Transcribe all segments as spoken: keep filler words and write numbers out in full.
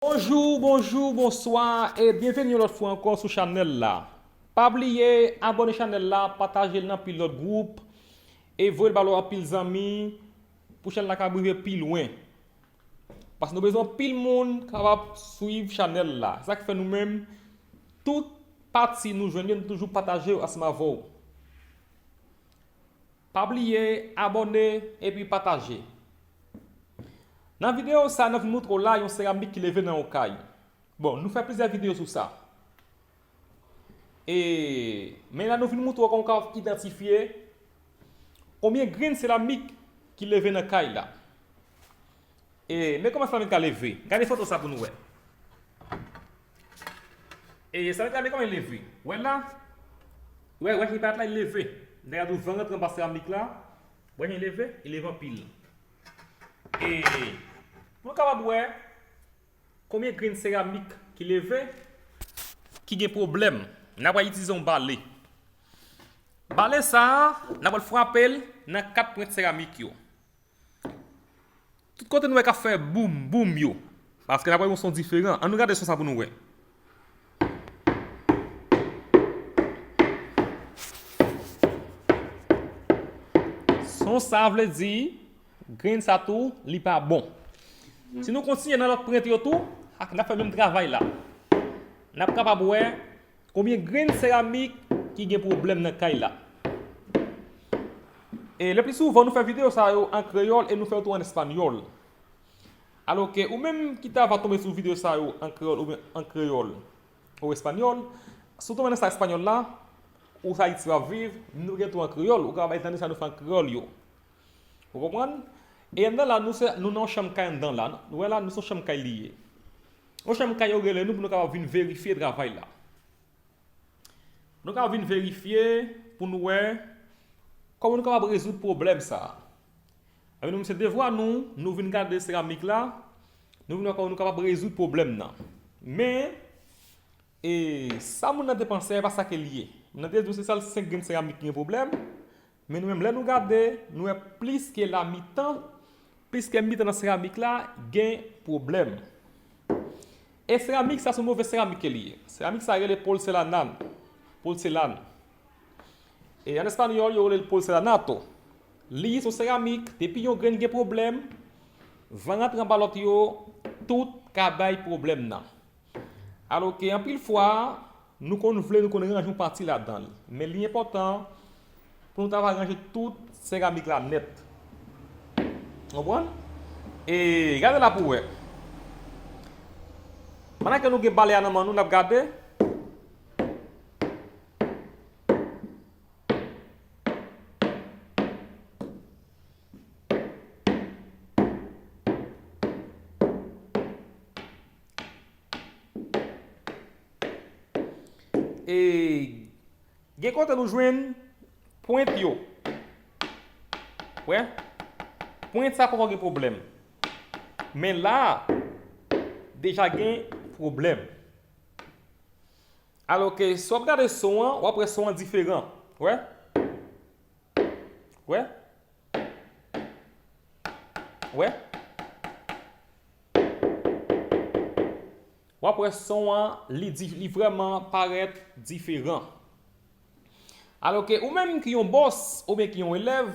Bonjou, bonjou, bonswa e byenveni yon lòt fwa ankò sou chanèl la. Pa bliye abòne chanèl la, pataje l nan anpil lòt gwoup e voye l ba lòt anpil zanmi pou chanèl la ka rive pi lwen. Paske nou bezwen anpil moun kapab swiv chanèl la. Se sa k fè nou menm, tout pati nou jwenn yo, nou toujou pataje yo ansanm avè w. Pa bliye abòne epi pataje. Nan videyo sa, n ap vin montre w la yon seramik ki leve nan yon kay. Bon, nou fè plizyè videyo sou sa. E, men la nou vin montre w kòman w ka idantifye konbyen grenn seramik ki leve nan kay la. E, men kòman seramik la leve. Gade foto sa pou nou wè. E, seramik la, men kòman l leve. Wè la? Wè, wè ki parèt la, l leve. Nèg la di w van rantre anba seramik la. Wè jan l leve? L leve anpil. E, pou nou kapab wè konbyen grenn seramik ki leve, ki gen pwoblèm, n ap pral itilize yon bale. Bale sa a, n ap pral frape l nan kat pwent seramik yo. Tout kote nou wè k ap fè boum, boum yo. Paske n ap pral yon son diferan. Ann nou gade son sa pou nou wè. Son sa vle di, grenn sa tou, li pa bon. Si nou kontinye nan lòt pwent yo tou, ak n ap fè menm travay la. N ap kapab wè konbyen grenn seramik ki gen pwoblèm nan kay la. E le pli souvan, nou fè videyo sa yo an kreyòl e nou fè yo tou an espanyòl. Alò ke ou menm ki ta va tonbe sou videyo sa yo an kreyòl oubyen an kreyòl ou espanyòl, si w tonbe nan sa espanyòl la, ou sa Ayiti w ap viv, nou gen tou an kreyòl, ou kapab al tande sa nou fè an kreyòl yo. Ou konprann? E anndan la, nou se, nou nan yon chanm kay anndan la. Nou wè la, nou se yon chanm kay li ye. Yon chanm kay yo rele nou pou nou kapab vin verifye travay la. Nou ka vin verifye pou nou wè kòman nou kapab rezoud pwoblèm sa a. Ebyen, nou menm se devwa nou, nou vin gade seramik la, nou vin wè kòman nou kapab rezoud pwoblèm nan. Men, e, sa moun nan te panse a, e pa sa ke l ye. Moun nan te di w se sèl senk grenn seramik ki gen pwoblèm, men nou menm, lè nou gade, nou wè plis ke lamitan, plis ke mitan nan seramik la gen pwoblèm. E seramik sa, se yon move seramik ke li ye. Seramik sa rele pòlselana. Pòlselana. E an espanyòl, yo rele l pòlselanato. Li se yon seramik, depi yon grenn gen pwoblèm, van rantre anba lòt yo, tout ka bay pwoblèm nan. Alò ke anpil fwa, nou konn vle, nou konn ranje yon pati ladan l. Men li enpòtan pou nou ta va ranje tout seramik la nèt. Konprann? E gade la pou wè. Pandan ke nou gen bale a nan men nou, n ap gade. E gen kote nou jwenn pwent yo. Wè? Pwent sa poko gen pwoblèm. Men la, deja gen pwoblèm. Alò ke si w ap gade son an, w ap wè son an diferan. Wè? Wè? Wè? W ap wè son an, li di, li vrèman parèt diferan. Alò ke ou menm ki yon bòs oubyen ki yon elèv,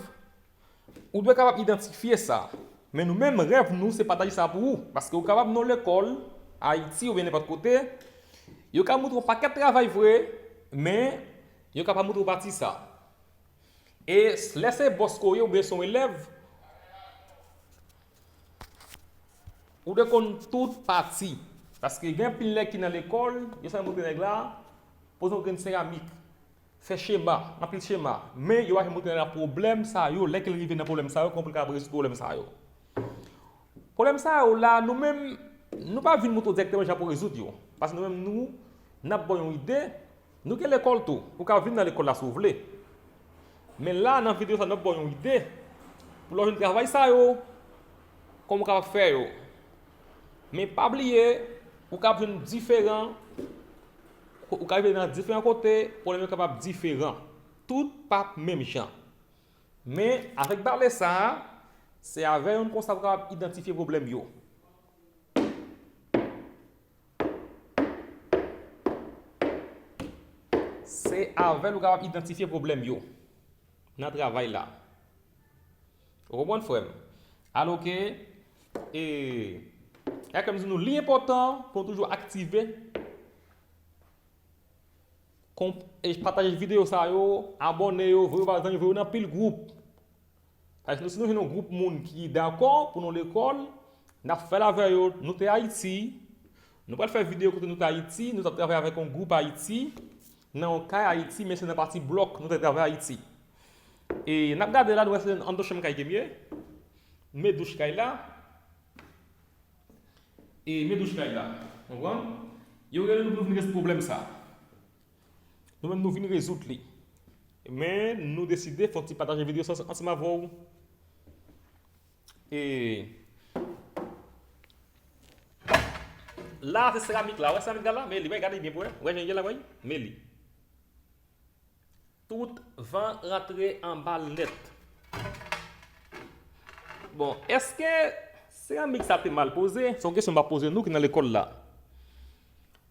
ou dwe kapab idantifye sa. Men nou menm, rèv nou, se pataje sa pou ou. Paske ou kapab nan lekòl, Ayiti oubyen nenpòt kote, yo ka montre w pakèt travay vre, men yo ka pa montre w pati sa. E lè se bòs ke w ye oubyen se yon elèv, ou dwe konn tout pati. Paske gen anpil nèg ki nan lekòl, yo sèlman montre nèg la, poze yon grenn seramik, fè chema, anpil chema. Men yo pa janm montre nèg la pwoblèm sa yo, lè ke l rive nan pwoblèm sa yo, kòman pou l kapab rezoud pwoblèm sa yo. Pwoblèm sa yo la, nou menm, nou pa vin montre w dirèkteman jan pou rezoud yo. Paske nou menm, nou, n ap ba w yon ide, nou gen lekòl tou. Ou ka vin nan lekòl la si w vle. Men la, nan videyo sa, n ap ba w yon ide pou lè w jwenn travay sa yo, kòman w kapab fè yo. Men pa bliye, ou kapab jwenn diferan, ou ka rive nan diferan kote, pwoblèm yo kapab diferan. Tout p ap menm jan. Men, avèk bale sa a, se avè youn konsa pou kapab idantifye pwoblèm yo. Se avè l ou kapab idantifye pwoblèm yo nan travay la. Ou konprann, frè m? Alò ke, e, e kòm di nou, li enpòtan pou nou toujou aktive, konp-, e pataje videyo sa yo, abòne yo, voye yo ba zanmi, voye yo nan pil gwoup. Paske nou, si nou jwenn yon gwoup moun ki dakò pou nou lekòl, n ap fè l avè yo. Nou te Ayiti, nou pral fè videyo kote nou te Ayiti, nou t ap travay avèk yon gwoup Ayiti, nan yon kay Ayiti, men se nan pati blòk nou te travay Ayiti. E n ap gade la, nou wè se anndan chanm kay ke m ye, men douch kay la, e men douch kay la. Konprann? Yo rele nou pou nou vin rezoud pwoblèm sa. Nou menm nou vin rezoud li. Men nou deside fè yon ti pataje videyo sa ansanm avè w. E la, se seramik la. Wè seramik la la? Men li, wè, gade byen pou wè. Wè jan l ye la, wè? Men li. Tout van rantre anba l nèt. Bon, èske seramik sa te mal poze? Se yon kesyon m ap poze nou ki nan lekòl la.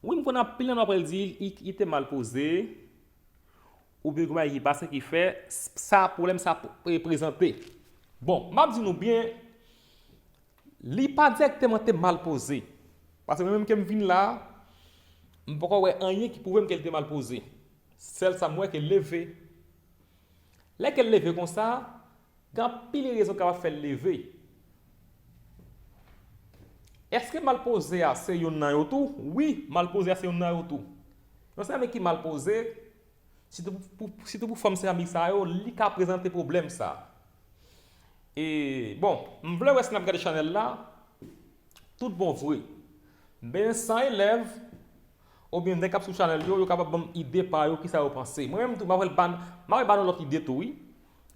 Wi, m konn anpil nan nou ap pral di li, li te mal poze, oubyen gen bagay ki pase ki fè sa, pwoblèm sa pre-, prezante. Bon, m ap di nou byen, li pa dirèkteman te mal poze. Paske mwen menm ke m vin la, m poko wè anyen ki pwouve m ke l te mal poze. Sèl sa m wè ke l leve. Lè ke l leve konsa, gen anpil rezon k kapab fè l leve. Èske mal poze a se youn nan yo tou? Wi, mal poze a se youn nan yo tou. Yon seramik ki mal poze, sitou pou, pou, sitou pou fòm seramik sa yo, li ka prezante pwoblèm sa. E, bon, m vle wè si n ap gade chanèl la, tout bon vre. Men san elèv, oubyen nèg k ap sou chanèl yo, yo kapab ban m ide pa yo, kisa yo panse. Mwen menm tou, m ap ba, m ap ba nou lòt ide tou, wi.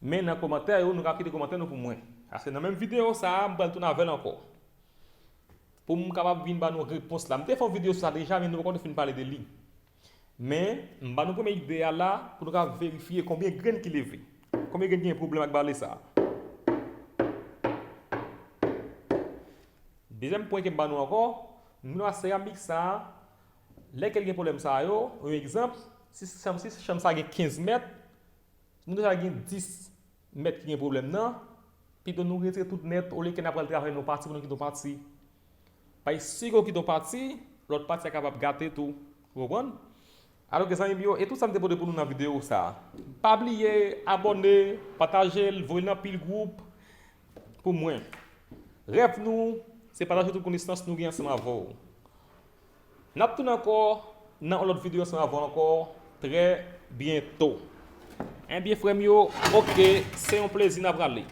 Men nan kòmantè yo, nou ka kite kòmantè nou pou mwen. Paske nan menm videyo sa a, m pral tounen avè l ankò. Pou m kapab vin ba nou repons la. M te fè yon videyo sou sa deja, men nou poko fin pale de li. Men, m ba nou premye ide a la, pou nou ka verifye konbyen grenn ki leve. Konbyen grenn ki gen pwoblèm ak bale sa a. Dezyèm pwen ke m ba nou ankò, m di nou a seramik sa a, lè ke l gen pwoblèm sa yo, yon egzanp, si chanm, si chanm sa gen kenz mèt, nou deja gen dis mèt ki gen pwoblèm nan, pito nou retire tout nèt, olye ke n ap pral travay nan yon pati pou nou kite yon pati. Paske si yo kite yon pati, lòt pati a kapab gate tou. Ou konprann? Alò, zanmi m yo, e tout sa m te pote pou nou nan videyo sa a. Pa bliye abòne, pataje l, voye l nan pil gwoup pou mwen. Rèv nou, se pataje tout konesans nou gen ansanm avè w. N ap tounen ankò nan yon lòt videyo ansanm avè w ankò trè byento. Enbyen, frè m yo, oke, se yon plezi n ap rale.